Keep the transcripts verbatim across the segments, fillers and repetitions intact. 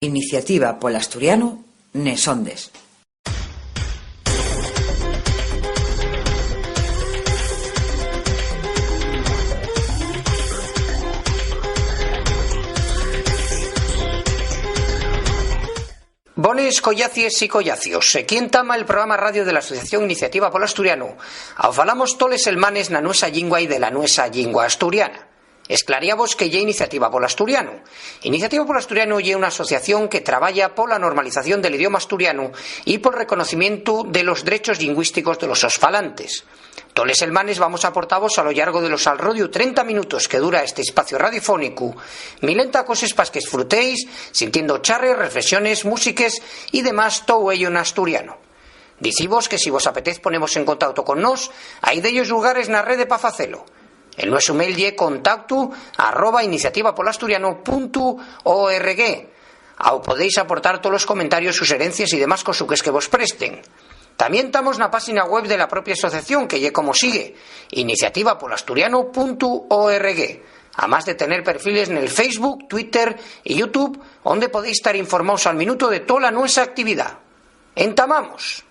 Iniciativa pol Asturianu nes Ondes. Bones collacies y collacios. Equí entama el programa radio de la Asociación Iniciativa pol Asturianu. Ao falamos toles selmanes na nuesa llingua y de la nuesa llingua asturiana. Esclaríavos que ye Iniciativa pol Asturianu. Iniciativa pol Asturianu ye una asociación que trabaya pola normalización del idioma asturianu y pol reconocimientu de los drechos llingüísticos de los sos falantes. Toles selmanes vamos aportavos a lo llargo de los alrodiu trenta minutos que dura este espacio radiofónicu, milenta coses pas qu'esfrutéis, sintiendo charres, reflexiones, músiques y demás, tou ello n'asturianu. Dicivos que si vos apetez ponevos en contacto con nós, hai dellos llugares na rede pa facelo. El nuesu mail ye contactu arroba iniciativapolasturianu puntu org. Ao podéis aportar tolos comentarios, suxerencies y demás cosuques que vos presten. Tamién tamos na páxina web de la propia asociación, que ye como sigue, iniciativapolasturianu puntu org, amás de tener perfiles nel Facebook, Twitter y YouTube, onde podéis tar informaos al minuto de tola nuesa actividá. ¡Entamamos!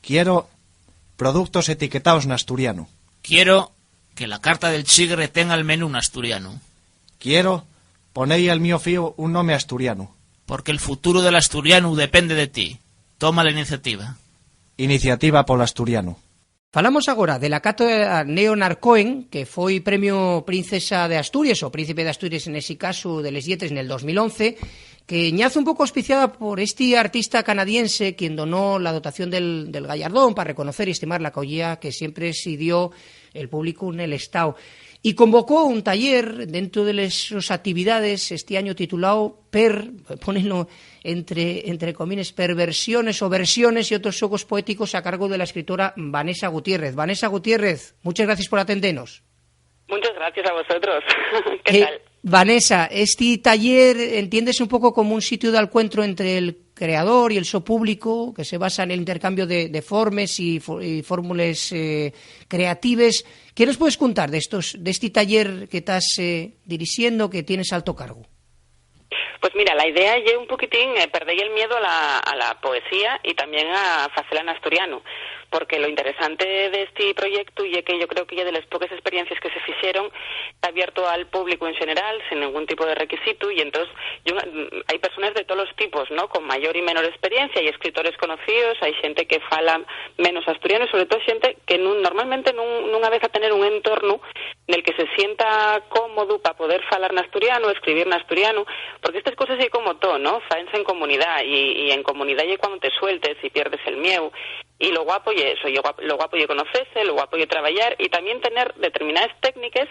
Quiero productos etiquetaos n'asturianu. Quiero que la carta del chigre tenga el menú n'asturianu. Quiero poner al mio fío un nome asturianu. Porque el futuro del asturianu depende de ti. Toma la iniciativa. Iniciativa pol Asturianu. Falamos agora de la cátedra Leonard Cohen, que foi premio Princesa de Asturias, o Príncipe de Asturias en ese caso, de les Lletres nel dos mil once, que ñaz un poco auspiciada por este artista canadiense, quien donó la dotación del, del Gallardón pa reconocer y estimar la colla que siempre si dio el público nel Estao. Y convocó un taller dentro de les sus actividades este año titulao Per, ponenlo entre, entre comines, perversiones o versiones y otros xuegos poéticos a cargo de la escritora Vanessa Gutiérrez. Vanessa Gutiérrez, muchas gracias por atendenos. Muchas gracias a vosotros. ¿Qué Eh, tal? Vanessa, este taller entiendes un poco como un sitio de alcuentro entre el creador y el so público, que se basa en el intercambio de, de formes y fo-, y fórmules, eh, creatives. ¿Qué nos puedes contar de estos, de este taller que estás, eh, dirigiendo, que tienes alto cargo? Pues mira, la idea ye un poquitín, eh, perdé-y el miedo a la, a la poesía y también a facela n'asturianu, porque lo interesante de este proyecto ye que yo creo que ye de les poques experiencias que se fixeron, está abierto al público en general, sin ningún tipo de requisito, y entonces yo, mm, hay personas de todos los tipos, ¿no? Con mayor y menor experiencia, y escritores conocidos, hay gente que fala menos asturiano, y sobre todo gente que nun, normalmente nun, nun aveza tener un entorno nel que se sienta cómodo pa poder falar n'asturianu, escribir n'asturianu, porque estas coses ye como todo, ¿no? Faense en comunidá, y, y en comunidá ye cuando te sueltes y pierdes el mieu. Y lo guapo ye eso, ye guap-, lo guapo ye conocese, lo guapo ye trabayar y tamién tener determinaes técniques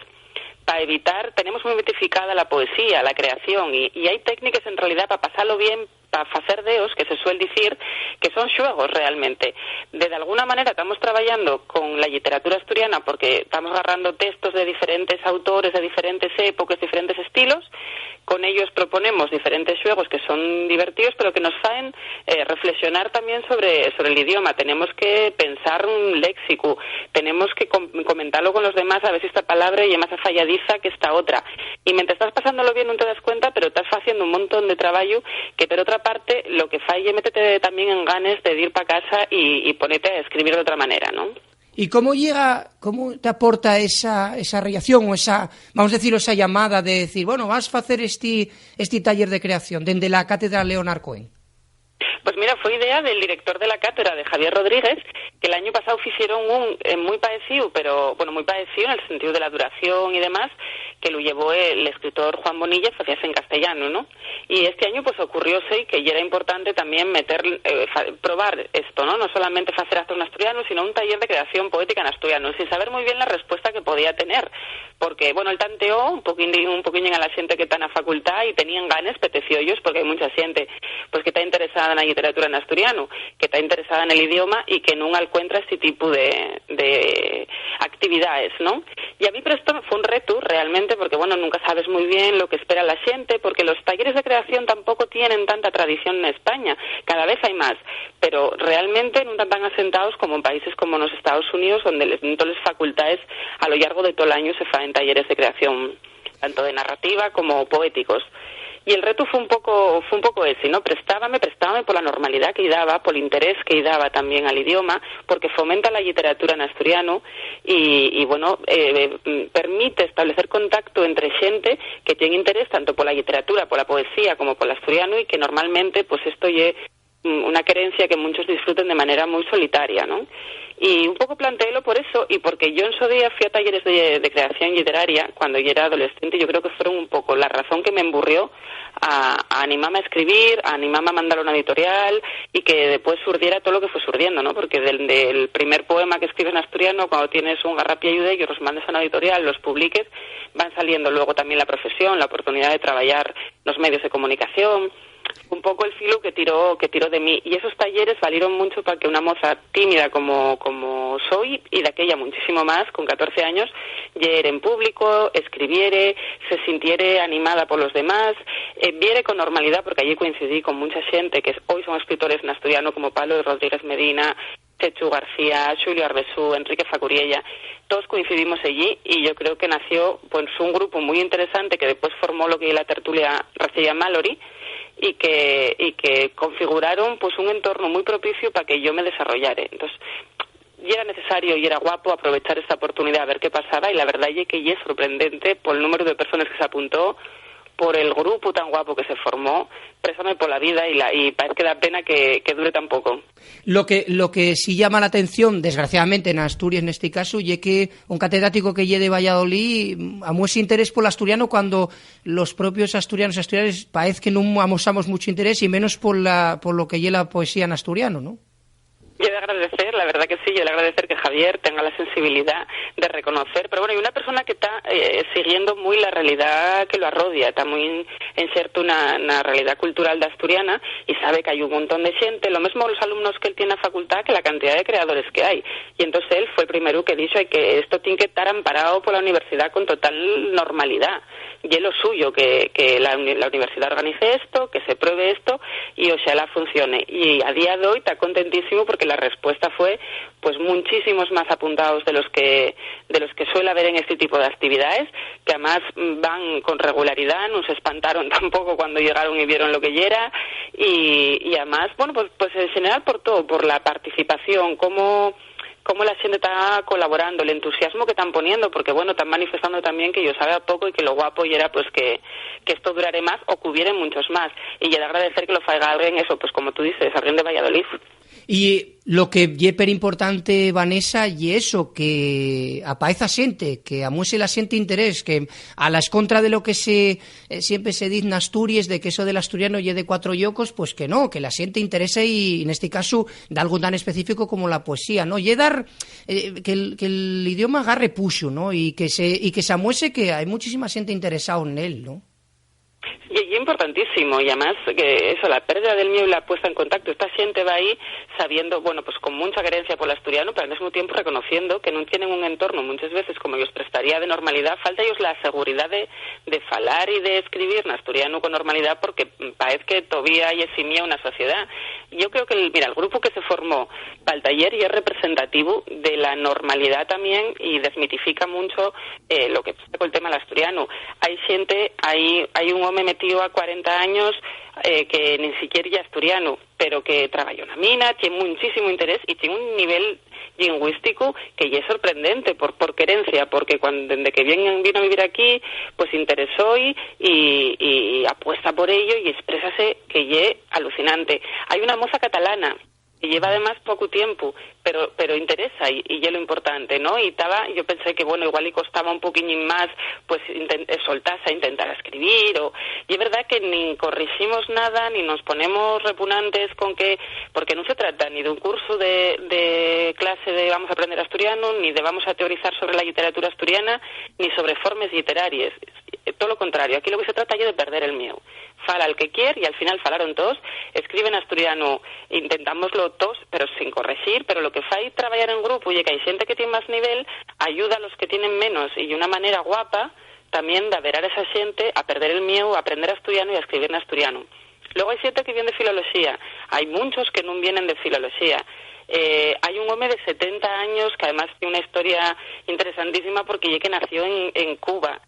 pa evitar, tenemos muy mitificada la poesía, la creación, y, y hai técniques en realidá pa pasalo bien, pa facer deos, que se suel dicir que son xuegos realmente. De, d'alguna manera tamos trabayando con la lliteratura asturiana porque tamos garrando textos de diferentes autores, de diferentes épocas, diferentes estilos. Con ellos proponemos diferentes xuegos que son divertidos, pero que nos faen, eh, reflexionar tamién sobre, sobre el idioma. Tenemos que pensar un léxico, tenemos que com-, comentalo con los demás, a ver si esta palabra ye más afayadiza que esta otra. Y mientras estás pasándolo bien nun te das cuenta, pero estás faciendo un montón de trabayu que, per otra parte, lo que fai ye métete tamién en ganes de dir pa casa y, y ponete a escribir d'otra manera, ¿no? ¿Y cómo llega, cómo te aporta esa, esa reacción o esa, vamos a decir, esa llamada de decir, bueno, vas a hacer este, este taller de creación dende la Cátedra Leonard Cohen? Pues mira, fue idea del director de la cátedra, de Javier Rodríguez, que el año pasado hicieron un, eh, muy parecido, pero, bueno, muy parecido en el sentido de la duración y demás, que lo llevó el escritor Juan Bonilla, facíase en castellano, ¿no? Y este año, pues, ocurrió, sí, que ya era importante también meter, eh, fa-, probar esto, ¿no? No solamente hacer actos en asturiano, sino un taller de creación poética en asturiano, sin saber muy bien la respuesta que podía tener, porque, bueno, él tanteó un poquín, un poquín a la gente que está en la facultad y tenían ganas, petecióyos, porque hay mucha gente, pues, que está interesada en la literatura en asturiano, que está interesada en el idioma y que nun alcuentra este tipo de, de actividades, ¿no? Y a mí, pero esto fue un retu realmente, porque, bueno, nunca sabes muy bien lo que espera la xente, porque los talleres de creación tampoco tienen tanta tradición en España, cada vez hay más, pero realmente nun tan, tan asentados como en países como nos Estados Unidos, donde les, todas las facultades a lo largo de todo el año se faen talleres de creación, tanto de narrativa como poéticos. Y el retu fue un poco, fue un poco ese, ¿no? Prestábame, prestábame por la normalidad que daba, por el interés que daba también al idioma, porque fomenta la literatura en asturiano y, y, bueno, eh, mm, permite establecer contacto entre xente que tiene interés tanto por la literatura, por la poesía, como por el asturiano, y que normalmente, pues, esto ye, mm, una querencia que muchos disfruten de manera muy solitaria, ¿no? Y un poco planteélo por eso, y porque yo en su día fui a talleres de, de creación literaria cuando yo era adolescente. Yo creo que fueron un poco la razón que me emburrió a, a animarme a escribir, a animarme a mandar una editorial y que después surdiera todo lo que fue surdiendo, ¿no? Porque del, del primer poema que escribes en asturiano, cuando tienes un garrapiellu de ellos, los mandes a una editorial, los publiques, van saliendo luego también la profesión, la oportunidad de trabajar los medios de comunicación, un poco el filu que tiró, que tiró de mí. Y esos talleres valieron mucho para que una moza tímida como, como soy, y daquella muchísimo más, con catorce años, leyere en público, escribiere, se sintiere animada por los demás, eh, viere con normalidad, porque allí coincidí con mucha xente que hoy son escritores en asturiano, como Pablo Rodríguez Medina, Chechu García, Xulio Arbesú, Enrique Facuriella. Todos coincidimos allí y yo creo que nació, pues, un grupo muy interesante que después formó lo que es la tertulia Racilla Mallory y que, y que configuraron, pues, un entorno muy propicio para que yo me desarrollara. Entonces, y era necesario y era guapo aprovechar esta oportunidad a ver qué pasaba, y la verdad es que es sorprendente por el número de personas que se apuntó, por el grupo tan guapo que se formó. Présame por la vida y, la, y parece que da pena que, que dure tan poco. Lo que, lo que sí llama la atención, desgraciadamente, en Asturias, en este caso, ye que un catedrático que ye de Valladolid, mm, amuese interés por l'asturiano cuando los propios asturianos y asturianes parece que no amosamos mucho interés, y menos por la, por lo que ye la poesía en asturiano, ¿no? Yo de agradecer, la verdad que sí, yo de agradecer que Javier tenga la sensibilidad de reconocer, pero bueno, y una persona que está, eh, siguiendo muy la realidad que lo arrodia, está muy en, inserto una, una realidad cultural de asturiana, y sabe que hay un montón de gente, lo mismo los alumnos que él tiene en la facultad, que la cantidad de creadores que hay. Y entonces él fue el primero que dijo que esto tiene que estar amparado por la universidad con total normalidad. Y es lo suyo, que, que la uni-, la universidad organice esto, que se pruebe esto, y ojalá funcione. Y a día de hoy está contentísimo porque la respuesta fue, pues, muchísimos más apuntados de los que, de los que suele haber en este tipo de actividades, que además, mm, van con regularidad, no se espantaron tampoco cuando llegaron y vieron lo que ya era, y, y además, bueno, pues, pues en general por todo, por la participación, cómo, cómo la gente está colaborando, el entusiasmo que están poniendo, porque, bueno, están manifestando también que ellos saben poco y que lo guapo y era, pues, que, que esto durare más o que hubiera muchos más. Y ya de agradecer que lo faiga alguien, eso, pues, como tú dices, alguien de Valladolid. Y lo que ye per importante, Vanessa, ye eso, que apaeza xente, que amuese la xente interés, que a la escontra de lo que se, eh, siempre se diz n'Asturies, de que eso del asturiano ye de cuatro llocos, pues que no, que la xente interese y, en este caso, d'algo tan específico como la poesía, ¿no? Ye dar, eh, que el, que el idioma agarre puxu, ¿no? Y que se, y que se amuese que hay muchísima xente interesado en él, ¿no? Y es importantísimo, y además que eso, la pérdida del miedo y la puesta en contacto, esta gente va ahí sabiendo, bueno, pues con mucha querencia por el asturiano, pero al mismo tiempo reconociendo que no tienen un entorno muchas veces como ellos prestaría de normalidad, falta ellos la seguridad de, de falar y de escribir en asturiano con normalidad porque parece que todavía hay ese miedo en la sociedad. Yo creo que, el, mira, el grupo que se formó para el taller ya es representativo de la normalidad también y desmitifica mucho, eh, lo que pasa con el tema del asturiano. Hay gente, hay, hay un hombre metido a cuarenta años, eh, que ni siquiera ya asturiano, pero que trabaja en una mina, tiene muchísimo interés y tiene un nivel lingüístico que ya es sorprendente por, por querencia, porque cuando, desde que vien, vino a vivir aquí, pues interesó y, y, y apuesta por ello y exprésase que ye alucinante. Hay una moza catalana que lleva además poco tiempo, pero, pero interesa y, y ye lo importante, ¿no? Y estaba, yo pensé que, bueno, igual y costaba un poquiñín más, pues, inten-, eh, soltarse a intentar escribir, o, y es verdad que ni corrigimos nada, ni nos ponemos repunantes con que, porque no se trata ni de un curso de, de clase de vamos a aprender asturiano, ni de vamos a teorizar sobre la literatura asturiana, ni sobre formas literarias. Eh, todo lo contrario, aquí lo que se trata es de perder el miedo. Fala el que quiere y al final falaron todos, escribe en asturiano, intentámoslo todos, pero sin corregir, pero lo que fai trabajar en grupo y que hay gente que tiene más nivel, ayuda a los que tienen menos y de una manera guapa también de averar a esa gente a perder el miedo, a aprender asturiano y a escribir en asturiano. Luego hay gente que viene de filología, hay muchos que no vienen de filología. Eh, hay un hombre de setenta años que además tiene una historia interesantísima porque ya que nació en, en Cuba.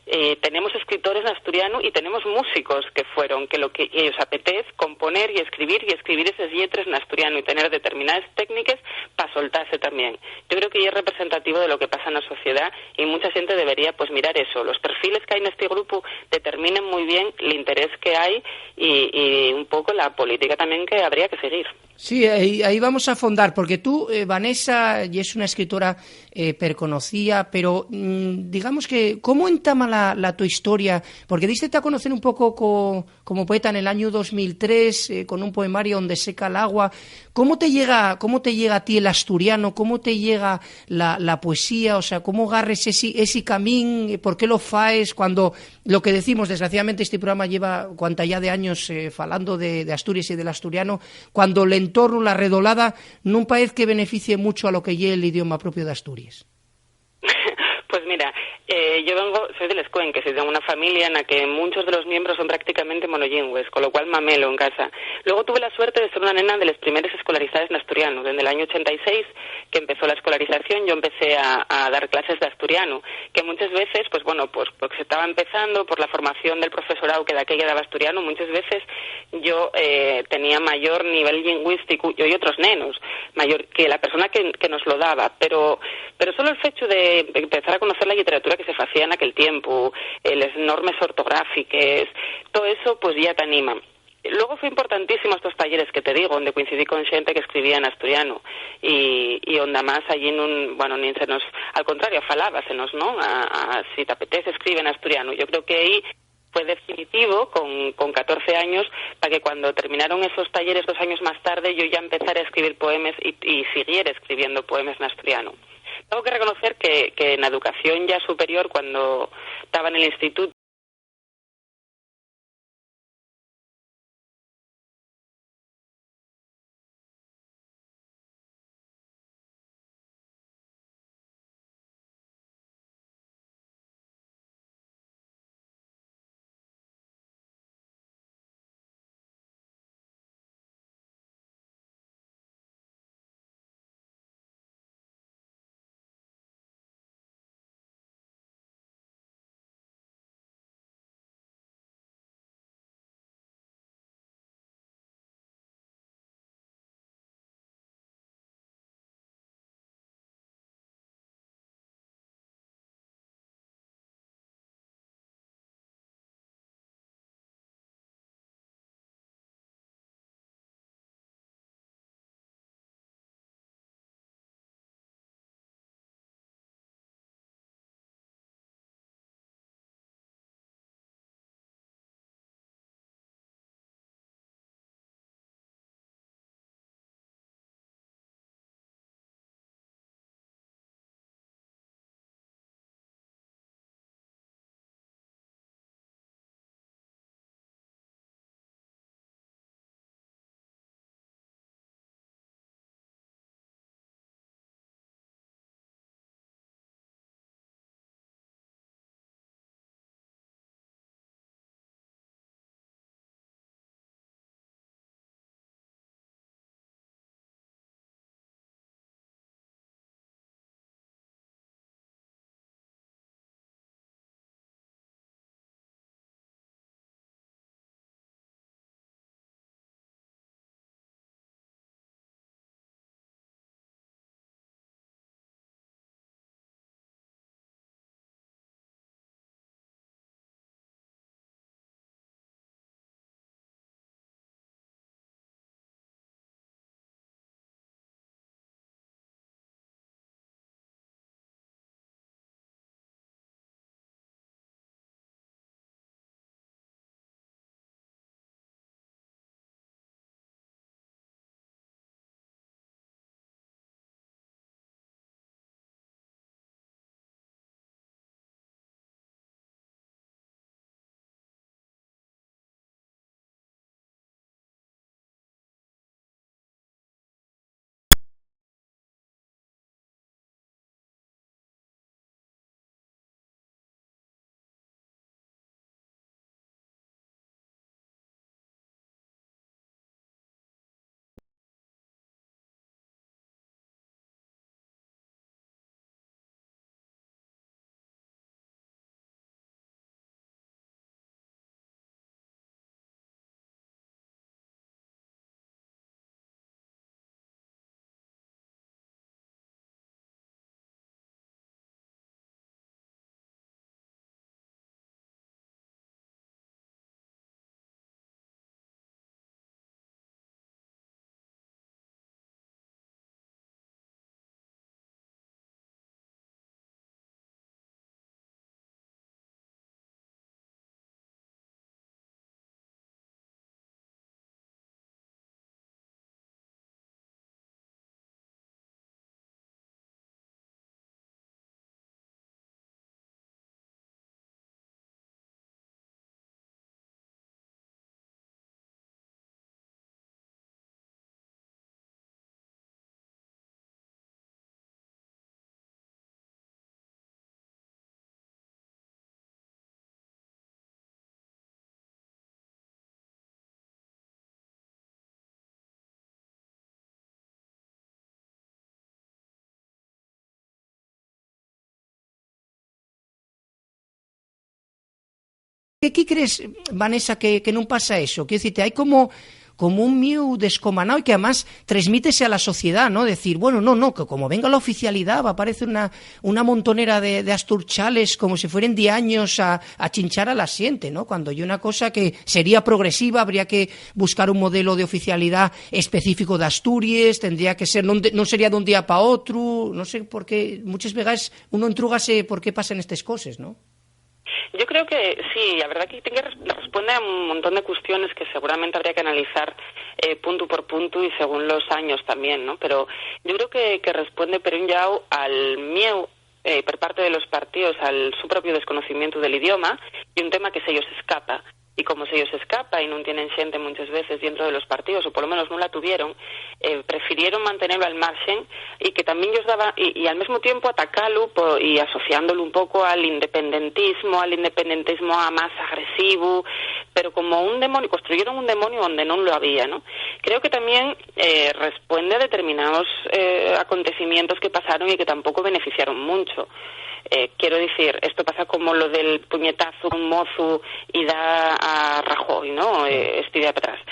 Eh, tenemos escritores en asturiano y tenemos músicos que fueron, que lo que ellos apetece, componer y escribir y escribir esas letras en asturiano y tener determinadas técnicas para soltarse también. Yo creo que es representativo de lo que pasa en la sociedad y mucha gente debería, pues, mirar eso. Los perfiles que hay en este grupo determinan muy bien el interés que hay y, y un poco la política también que habría que seguir. Sí, ahí, ahí vamos a fondar, porque tú, eh, Vanessa, ya es una escritora, eh, perconocía, pero, mm, digamos que, ¿cómo entama la, la tu historia? Porque diste a conocer un poco co-, como poeta en el año dos mil tres, eh, con un poemario Donde seca el agua. ¿Cómo te llega, cómo te llega a ti el asturiano? ¿Cómo te llega la, la poesía? O sea, ¿cómo garres ese, ese camín? ¿Por qué lo faes? Cuando lo que decimos, desgraciadamente, este programa lleva cuanta ya de años, eh, falando de, de Asturias y del asturiano, cuando l'entornu, la redolada, nun paez que beneficie mucho a lo que ye el idioma propio d'Asturies. Pues mira, eh, yo vengo, soy de les Cuenques y tengo una familia en la que muchos de los miembros son prácticamente monolingües, con lo cual mamelo en casa. Luego tuve la suerte de ser una nena de las primeras escolarizadas en asturiano, desde el año ochenta y seis, que empezó la escolarización, yo empecé a, a dar clases de asturiano, que muchas veces, pues bueno, pues porque se estaba empezando, por la formación del profesorado que de aquella daba asturiano, muchas veces yo, eh, tenía mayor nivel lingüístico, yo y otros nenos, mayor que la persona que, que nos lo daba, pero, pero solo el hecho de empezar a conocer la literatura que se hacía en aquel tiempo, eh, las normas ortográficas, todo eso, pues ya te anima. Luego fue importantísimo estos talleres que te digo, donde coincidí con gente que escribía en asturiano y, y onda más allí nun, bueno, nin se nos, al contrario, falábasenos, ¿no? A, a, si te apetece, escribe en asturiano. Yo creo que ahí fue definitivo con, con catorce años, para que cuando terminaron esos talleres dos años más tarde, yo ya empezara a escribir poemas y, y siguiera escribiendo poemas en asturiano. Tengo que reconocer que, que en educación ya superior, cuando estaba en el instituto, ¿Qué crees, Vanessa, que, que nun pasa eso? Quiero decirte, hai como, como un mieu descomanáu y que además transmítese a la sociedá, ¿no? Decir, bueno, no, no, que como venga la oficialidá va a aparecer una, una montonera de, de asturchales como si fueren diez años a, a chinchar a la xente, ¿no? Cuando ye una cosa que sería progresiva, habría que buscar un modelo de oficialidá específico d'Asturies, tendría que ser, non, de, non sería d'un día pa otru, no sé, porque muchas vegaes uno entrúgase por qué pasan estes coses, ¿no? Yo creo que sí, la verdad que tiene que res- responde a un montón de cuestiones que seguramente habría que analizar eh, punto por punto y según los años también, ¿no? Pero yo creo que, que responde por un llau al mieu eh, por parte de los partidos al su propio desconocimiento del idioma y un tema que se ellos escapa. Y como se ellos escapa y no tienen gente muchas veces dentro de los partidos, o por lo menos no la tuvieron, eh, prefirieron mantenerlo al margen y que también ellos daba, y, y al mismo tiempo atacarlo y asociándolo un poco al independentismo, al independentismo a más agresivo, pero como un demonio, construyeron un demonio donde no lo había, ¿no? Creo que también eh, responde a determinados eh, acontecimientos que pasaron y que tampoco beneficiaron mucho. Eh, quiero decir, esto pasa como lo del puñetazo a un mozu y da a Rajoy, ¿no? Eh, este día para atrás.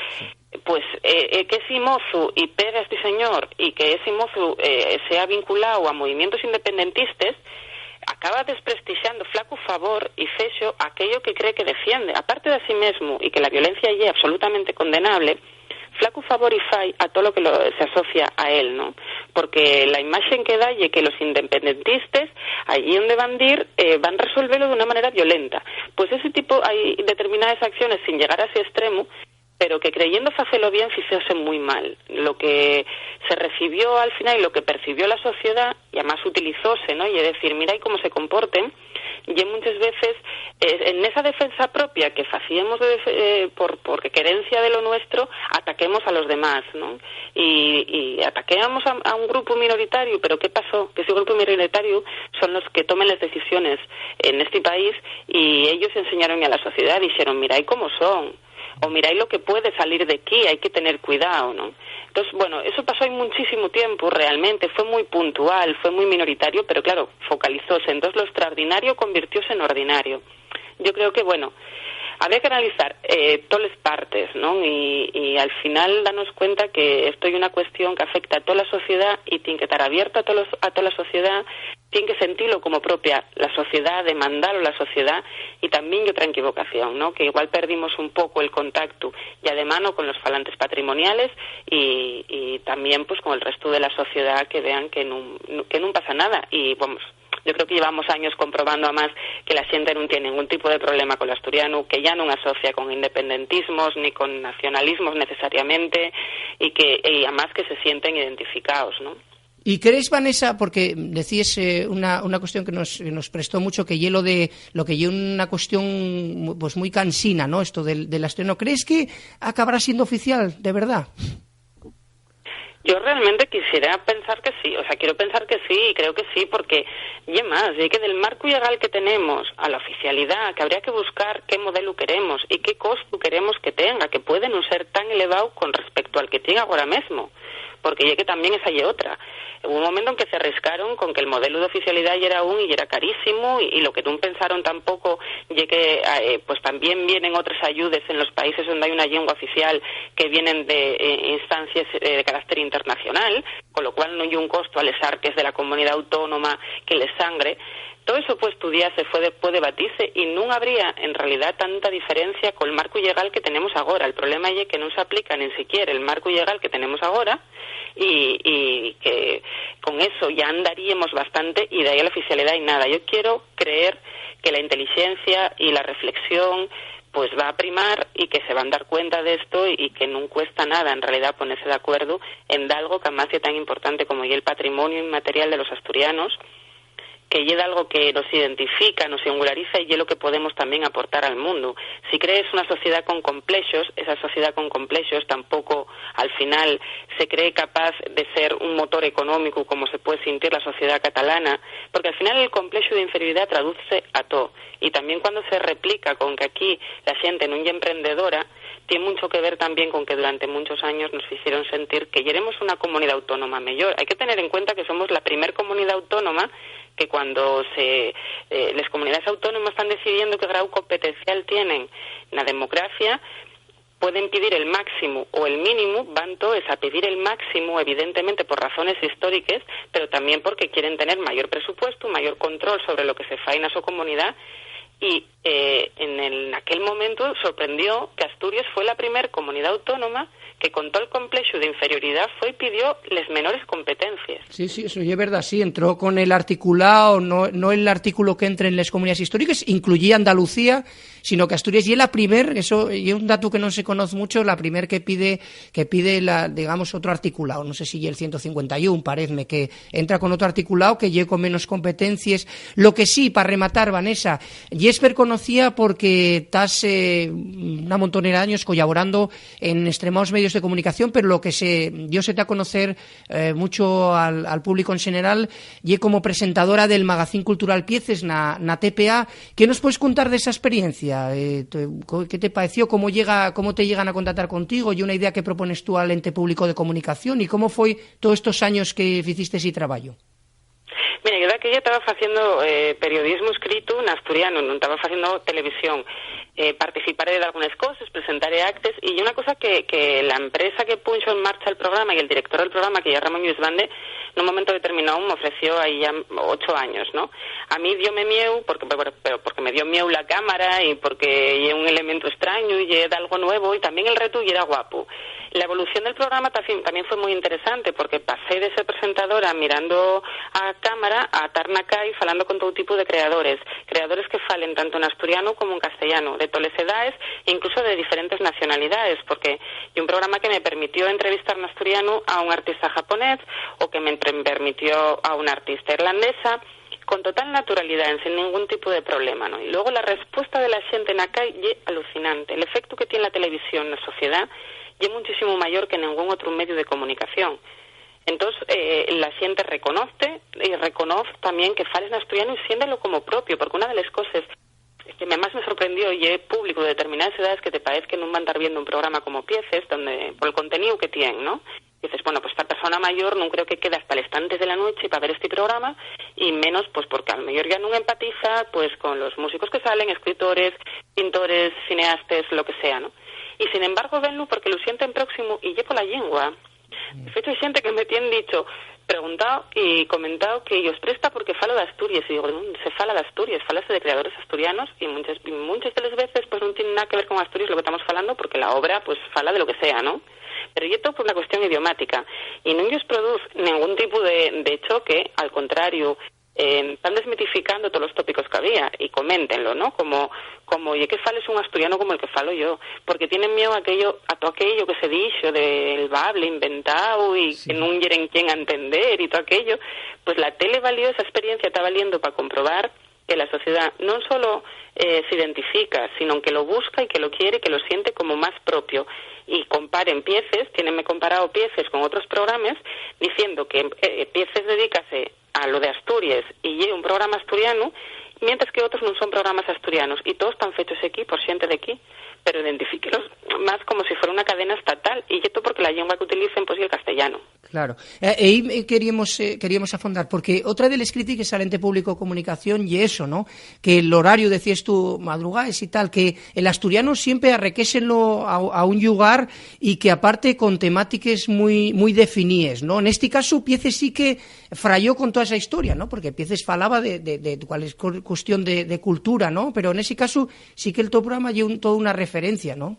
Pues eh, eh, que ese mozu y pegue a este señor y que ese mozu eh, sea vinculado a movimientos independentistas acaba desprestigiando flaco favor y fexo aquello que cree que defiende, aparte de a sí mesmo, y que la violencia ye absolutamente condenable, flaco favor y fai a todo lo que lo, se asocia a él, ¿no? Porque la imagen que da ye que los independentistas, allí donde van dir, eh, van resolverlo de una manera violenta. Pues ese tipo, hay determinadas acciones sin llegar a ese extremo, pero que creyendo facelo bien, fíxose muy mal. Lo que se recibió al final y lo que percibió la sociedad, y además utilizóse, ¿no? Y es decir, mira y cómo se comporten, y muchas veces eh, en esa defensa propia que facíamos de, eh, por, por querencia de lo nuestro, ataquemos a los demás, ¿no? Y, y ataqueamos a, a un grupo minoritario, pero ¿qué pasó? Que ese grupo minoritario son los que tomen las decisiones en este país y ellos enseñaron a la sociedad, dijeron, mira y cómo son, o miráis lo que puede salir de aquí, hay que tener cuidado, ¿no? Entonces, bueno, eso pasó hay muchísimo tiempo realmente, fue muy puntual, fue muy minoritario, pero claro, focalizóse. Entonces, lo extraordinario convirtióse en ordinario. Yo creo que, bueno, habría que analizar eh, todas las partes, ¿no? Y, y al final darnos cuenta que esto es una cuestión que afecta a toda la sociedad y tiene que estar abierta a, todos, a toda la sociedad, tiene que sentirlo como propia la sociedad, demandarlo a la sociedad y también otra equivocación, ¿no? Que igual perdimos un poco el contacto y además no con los falantes patrimoniales y, y también pues con el resto de la sociedad que vean que no, que no pasa nada y vamos, yo creo que llevamos años comprobando además que la gente no tiene ningún tipo de problema con el asturiano, que ya no asocia con independentismos ni con nacionalismos necesariamente y que y además que se sienten identificados, ¿no? ¿Y crees, Vanessa, porque decíes eh, una, una cuestión que nos, que nos prestó mucho, que ye lo de lo que ye una cuestión pues muy cansina, ¿no? Esto del, del asturiano. ¿Crees que acabará siendo oficial, de verdad? Yo realmente quisiera pensar que sí, o sea, quiero pensar que sí y creo que sí porque y más, y que del marco legal que tenemos a la oficialidad, que habría que buscar qué modelo queremos y qué costo queremos que tenga, que puede no ser tan elevado con respecto al que tiene ahora mismo, porque ya que también esa y otra. Hubo un momento en que se arriscaron con que el modelo de oficialidad ya era un y era carísimo y, y lo que no pensaron tampoco y que eh, pues también vienen otras ayudas en los países donde hay una lengua oficial que vienen de eh, instancias eh, de carácter internacional, con lo cual no hay un costo a les arques de la comunidad autónoma que les sangre. Todo eso puede estudiarse, puede, puede debatirse y no habría en realidad tanta diferencia con el marco legal que tenemos ahora. El problema es que no se aplica ni siquiera el marco legal que tenemos ahora y, y que con eso ya andaríamos bastante y de ahí a la oficialidad y nada. Yo quiero creer que la inteligencia y la reflexión pues va a primar y que se van a dar cuenta de esto y que no cuesta nada en realidad ponerse de acuerdo en algo que además es tan importante como el patrimonio inmaterial de los asturianos, que ye algo que nos identifica, nos singulariza y es lo que podemos también aportar al mundo. Si crees una sociedad con complejos, esa sociedad con complejos tampoco al final se cree capaz de ser un motor económico como se puede sentir la sociedad catalana, porque al final el complejo de inferioridad traduce a todo. Y también cuando se replica con que aquí la gente no es emprendedora, tiene mucho que ver también con que durante muchos años nos hicieron sentir que éramos una comunidad autónoma mejor. Hay que tener en cuenta que somos la primera comunidad autónoma que cuando se, eh, les comunidaes autónomes tán decidiendo qué grau competencial tienen na democracia, pueden pidir el máximu o el mínimu, van toes a pidir el máximu, evidentemente por razones históriques, pero tamién porque quieren tener mayor presupuestu, mayor control sobre lo que se fai na so comunidá. Y, eh, en el, naquel momentu sorprendió que Asturies fue la primer comunidá autónoma que, con tol complexu d'inferioridá, foi y pidió les menores competencies. Sí, sí, eso ye verdá, sí, entró con el articulao, no, no el artículo que entre en les comunidades históriques, incluyía Andalucía, sino que Asturies ye la primer, eso ye un datu que non se conoz mucho, la primer que pide, que pide la, digamos, otro articulao, no sé si ye el ciento cincuenta y uno, parézme, que entra con otro articulao que ye con menos competencies. Lo que sí, pa rematar, Vanessa, yes perconocía porque tas, eh, una montonera d'años collaborando en estremaos medios de comunicación, pero lo que se, dio se ta a conocer, eh, mucho al, al público en xeneral, ye como presentadora del magazín cultural Pieces na, na T P A. ¿Qué nos puedes contar d'esa experiencia? Eh, te, co-, ¿qué te paeció? ¿Cómo llega, cómo te llegan a contactar contigo? ¿Ye una idea que propones tú al ente público de comunicación? ¿Y cómo foi todos estos años que ficisteis ese trabajo? Mira, yo daquella taba faciendo, eh, periodismo escrito n'asturiano, non taba faciendo televisión. Eh, participare d'algunes coses, presentare actes, y ye una cosa que, que la empresa que punxo en marcha el programa y el director del programa, que ye Ramón Lluís Bande, nun momento determinao m'ofreció ahí ya ocho años, ¿no? A mí dióme mieu, porque, pero, pero porque me dio mieu la cámara y porque ye un elemento extraño y ye d'algo nuevo, y tamién el retu yera guapu. La evolución del programa ta fin, tamién foi mui interesante, porque pasé de ser presentadora mirando a cámara a tar na cai falando con tou tipu de creadores, creadores que falen tanto en asturianu como en castellanu, de toles edaes e incluso de diferentes nacionalidaes, porque ye un programa que me permitió entrevistar n'asturianu a un artista japonés o que me entre-, permitió a una artista irlandesa, con total naturalidá, ensin ningún tipu de problema, ¿no? Y luego la respuesta de la xente na cai ye alucinante. L'efectu que tien la televisión na sociedá ye muchísimo mayor que nengún otru mediu de comunicación. Entós, eh, la xente reconozte y reconoz tamién que fales n'asturianu y siéntelo como propio, porque una de les coses que me, más me sorprendió ye públicu de determinaes edaes que te paez que nun van tar viendo un programa como Pieces, donde, pol conteníu que tien, ¿no? Dices, bueno, pues esta persona mayor nun creo que quede hasta les tantes de la nueche pa ver esti programa, y menos, pues, porque a lo mellor ya nun empatiza, pues, con los músicos que salen, escritores, pintores, cineastes, lo que sea, ¿no? Y, sin embargo, venlu porque lu sienten próximo y ye pola llingua. De fecho, hai xente que me tien dicho, preguntao y comentao que yos presta porque falo d'Asturies. Y digo, "Non se fala d'Asturies, falase de creadores asturianos", y munches, y munches de les veces, pues, nun tien nada que ver con Asturies lo que tamos falando, porque la obra, pues, fala de lo que sea, ¿no? Pero ye todo por una cuestión idiomática. Y nun yos produz ningún tipu de, de choque, al contrario, eh, tán desmitificando tolos tópicos qu'había, y coméntenlo, ¿no? Como, como ye que fales un asturiano como el que falo yo, porque tienen mieu a aquello, a todo aquello que se dixo del bable inventao y Sí. que nun yeren quien a entender y todo aquello. Pues la tele valió, esa experiencia ta valiendo pa comprobar que la sociedá non solo, eh, s'identifica, sino que lo busca y que lo quiere, que lo siente como más propio. Y comparen Pieces, tienenme comparao Pieces con otros programes, diciendo que, eh, Pieces dedícase a lo de Asturies y ye un programa asturianu, mientres que otros nun son programas asturianos, y toos tán fechos equí por xente d'equí, pero identifíquelos más como si fuera una cadena estatal, y ye todo porque la llingua que utilicen, pues, ye el castellano. Claro. Eh, ehí, eh, queríamos, eh, queríamos afondar, porque otra de les crítiques al ente público de comunicación ye eso, ¿no? Que l'horariu, decíes tú, madrugaes y tal, que el asturiano siempre arrequéxenlo a, a un llugar y que aparte con temátiques mui, mui definíes, ¿no? Nesti casu, Pieces sí que frayó con toda esa historia, ¿no? Porque Pieces falaba de, de, de cuál es cu-, cuestión de, de cultura, ¿no? Pero nesi casu sí que el to programa ye un, toda una referencia, ¿no?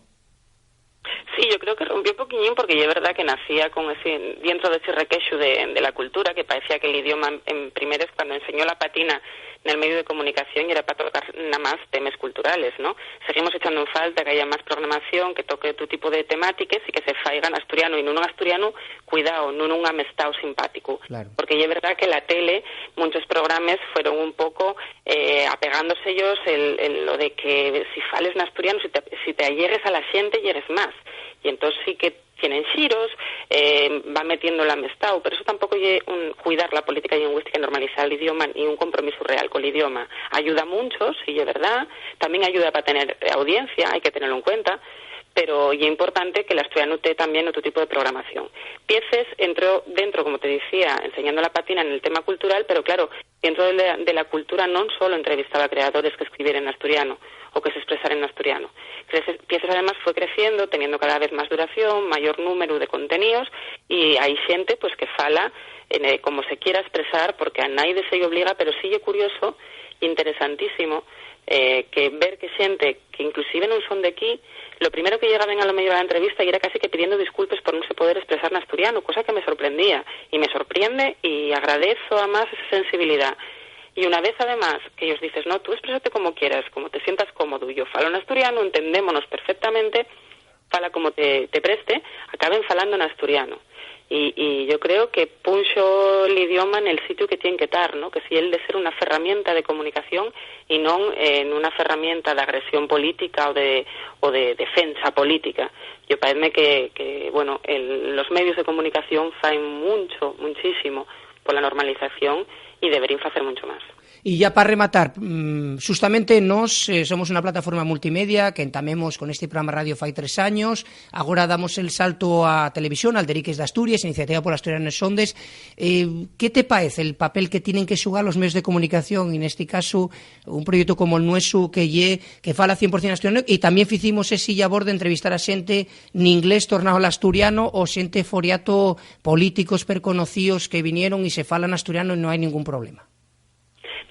Sí, yo creo que rompió un poquiñín porque ye verdá que nacía con ese, dientro de ese requexu de, de la cultura, que paecía que l'idioma en, en primeres, cuando enseñó la patina nel medio de comunicación, yera pa tocar namás temes culturales, ¿no? Seguimos echando en falta que haya más programación que toque otru tipu de temátiques y que se faiga n'asturianu, y nun en asturianu, cuidao, nun un amestao simpáticu. Claro. Porque ye verdá que la tele, munchos programes fueron un poco, eh, apegándose ellos el, el, lo de que si fales n'asturianu, si te, si te allegues a la xente, llegues más. Y entós sí que tienen xiros, eh, va metiendo l'amestao, pero eso tampoco ye un cuidar la política lingüística y normalizar l'idioma, ni un compromisu real col idioma. Ayuda muncho, sí, ye verdá, tamién ayuda pa tener audiencia, hai que tenelo en cuenta, pero ye importante que l'asturianu te tamién otru tipu de programación. Pieces entró dentro, como te dicía, enseñando la patina en el tema cultural, pero claro, dentro de la, de la cultura non solo entrevistaba a creadores que escribieren n'asturianu o que se espresaren n'asturianu. Crece-, Pieces además fue creciendo, teniendo cada vez más duración, mayor número de conteníos, y hai xente, pues, que fala, eh, como se quiera espresar, porque a naide se-y obliga, pero sí ye curioso, interesantísimo, eh, que ver que xente que inclusive non son d'equí, lo primero que llegaben a lo meyor a la entrevista y era casi que pidiendo disculpes por non se poder espresar n'asturianu, cosa que me sorprendía, y me sorprende, y agradezo amás esa sensibilidá. Y una vez, además, que ellos dices, "No, tú exprésate como quieras, como te sientas cómodo, yo falo n'asturianu, entendémonos perfectamente, fala como te, te preste", acaben falando n'asturianu. Y, y yo creo que punxo l'idioma nel sitiu que tien que tar, ¿no? Que si el de ser una ferramienta de comunicación y non, eh, en una ferramienta d'agresión política o de, o de defensa política. Yo paezme que, que, bueno, el, los medios de comunicación faen muncho, munchísimo pola normalización y deberíen facer muncho más. Y ya pa rematar, mm, xustamente nós, eh, somos una plataforma multimedia que entamemos con este programa radio fai tres años, agora damos el salto a televisión, Alderiques d'Asturies, iniciativa pol asturianu nes ondes. Eh, ¿qué te paez el papel que tienen que xugar los medios de comunicación, y nesti casu un proyecto como el nuesu que ye, que fala cien por cien asturianu, y tamién ficimos esi llabor de entrevistar a xente n'inglés tornao al asturiano o xente foriato, políticos perconocíos que vinieron y se falan asturiano y no hai ningún problema?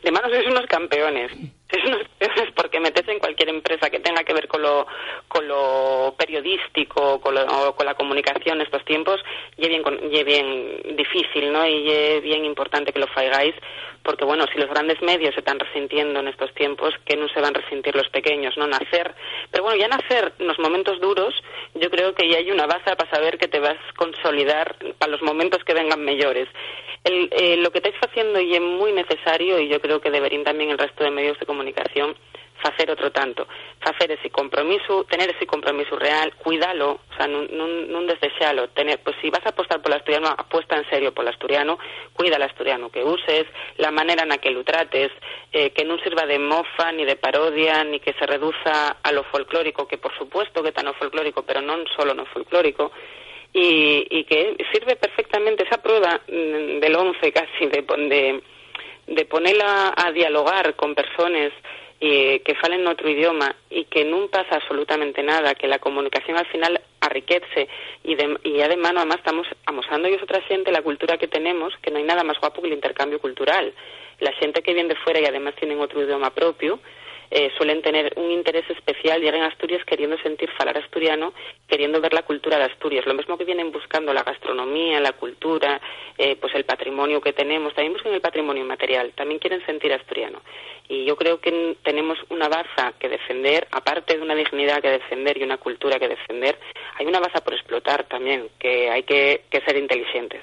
De mano sois unos campeones. Sois unos campeones porque meterse en cualquier empresa que tenga que ver con lo, con lo periodístico, con lo, o con la comunicación estos tiempos, ye bien con-, ye bien difícil, ¿no? Y ye bien importante que lo faigáis, porque, bueno, si los grandes medios se están resintiendo en estos tiempos, que no se van a resentir los pequeños, ¿no? Nacer, pero bueno, ya nacer en los momentos duros, yo creo que ya hay una base para saber que te vas a consolidar para los momentos que vengan mejores. El, eh, lo que estáis haciendo ye muy necesario y yo creo que deberían también el resto de medios de comunicación facer otro tanto, facer ese compromiso, tener ese compromiso real, cuidalo, o sea, nun, nun, nun desdexalo, tener, pues si vas a apostar por l'asturianu, apuesta en serio por l'asturianu, cuida l'asturianu que uses, la manera na que lu trates, eh, que nun sirva de mofa, ni de parodia, ni que se reduza a lo folclórico, que por supuesto que ta no folclórico, pero non solo no folclórico, y, y que sirve perfectamente esa prueba, mm, del once casi, de, pon-, de, de ponela a dialogar con persones, eh, que falen n'otru idioma y que nun pasa absolutamente nada, que la comunicación al final arriquezse y de, y ya de mano, además, estamos amosando-yos a otra xente la cultura que tenemos, que no hai nada más guapo que l'intercambiu cultural. La xente que vien de fuera y además tienen otru idioma propio, eh, suelen tener un interés especial, lleguen a Asturias queriendo sentir falar asturiano, queriendo ver la cultura de Asturias. Lo mismo que vienen buscando la gastronomía, la cultura, eh, pues el patrimonio que tenemos, también buscan el patrimonio inmaterial, también quieren sentir asturiano. Y yo creo que n-, tenemos una baza que defender, aparte de una dignidad que defender y una cultura que defender, hay una baza por explotar también, que hay que, que ser inteligentes.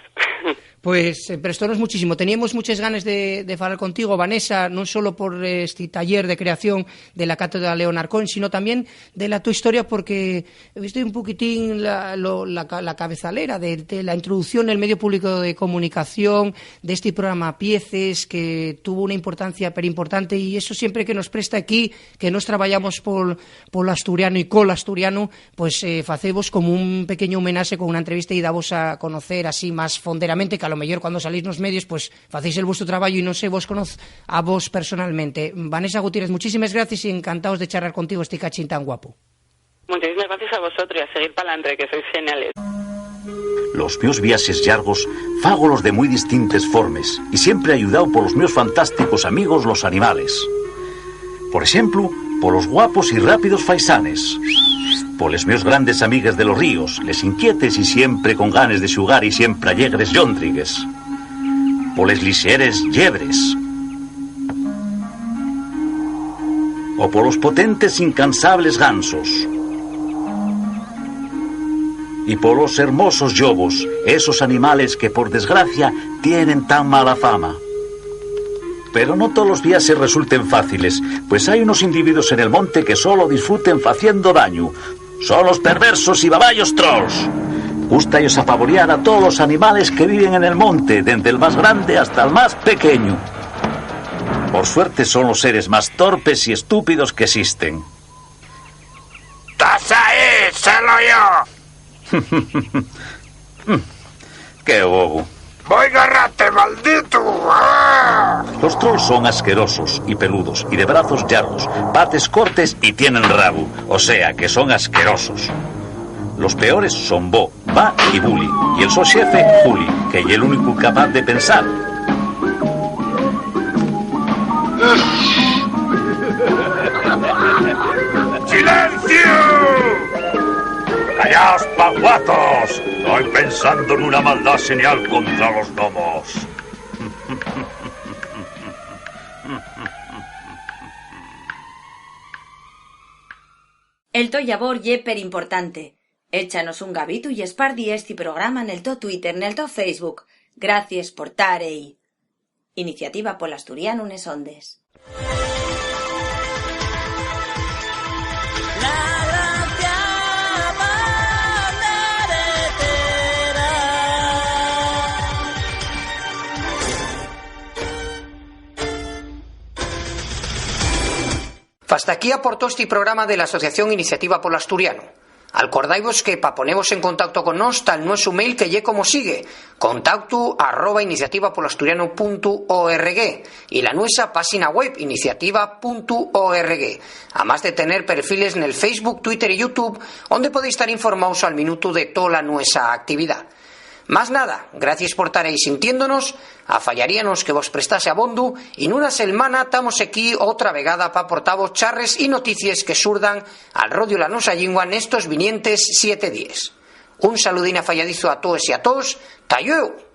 Pues, eh, prestónos muchísimo. Teníamos muchas ganas de, de falar contigo, Vanessa, non solo por, eh, este taller de creación de la Cátedra León Arcón, sino también de la tu historia, porque he visto un poquitín la, lo, la ca-, la cabezalera de, de la introducción del medio público de comunicación, de este programa Pieces, que tuvo una importancia perimportante, y eso siempre que nos presta aquí, que nos trabajamos por, por asturiano y col asturiano, pues, eh, facemos como un pequeño homenaje con una entrevista y davos a conocer así más fonderamente, que a lo mejor cuando salís nos medios, pues, facéis el vuestro trabajo y no se vos conoz a vos personalmente. Vanessa Gutiérrez, muchísimas gracias y encantados de charlar contigo este cachín tan guapo. Muchísimas gracias a vosotros y a seguir pa'lante, que sois geniales. Los mios viaxes llargos fágolos de mui distintes formes y siempre ayudao polos mios fantásticos amigos, los animales. Por exemplu, polos guapos y rápidos faisanes, poles mios grandes amigues de los ríos, les inquietes y siempre con ganes de xugar y siempre allegres llondrigues, poles lixeres llebres, o polos potentes incansables gansos, y polos hermosos llobos, esos animales que, por desgracia, tienen tan mala fama. Pero no tolos viaxes resulten fáciles, pues hai unos individuos en el monte que solo disfruten faciendo dañu. Son los perversos y babayos trolls. Gusta-yos apavoriar a todos los animales que viven en el monte, dende el más grande hasta el más pequeño. Por suerte son los seres más torpes y estúpidos que existen. ¡Tasaes! ¡Selo yo! ¡Qué bobo! ¡Voi garrate, malditu! ¡Ah! Los trolls son asquerosos y peludos y de brazos llargos, pates cortes y tienen rabu, o sea que son asquerosos. Los peores son Bo, Ba y Bully, y el so xefe, Juli, que ye l'únicu capaz de pensar. ¡Silenciu! ¡Callás, paguatos! Toi pensando nuna maldá xenial contra los gnomos. El to llabor ye perimportante. Échanos un gabitu y espardi esti programa nel to Twitter, nel to Facebook. Gracies por tar ehí. Iniciativa pol Asturianu nes Ondes. Fasta aquí aportó esti programa de l'Asociación Iniciativa pol Asturianu. Alcordaivos que pa ponevos en contacto con nós ta'l nuesu mail, que ye como sigue: contactu arroba iniciativapolasturianu puntu org, y la nuesa páxina web, iniciativa puntu org, amás de tener perfiles nel Facebook, Twitter y YouTube, onde podéis tar informaos al minutu de tola nuesa actividá. Más nada, gracies por tar ehí sintiéndonos, afallaríanos que vos prestase abondu, y nuna selmana tamos equí otra vegada pa aportavos charres y noticies que surdan al rodiu la nuesa llingua nestos vinientes siete díes. Un saludín afayadizu a toes y a toos, ta llueu.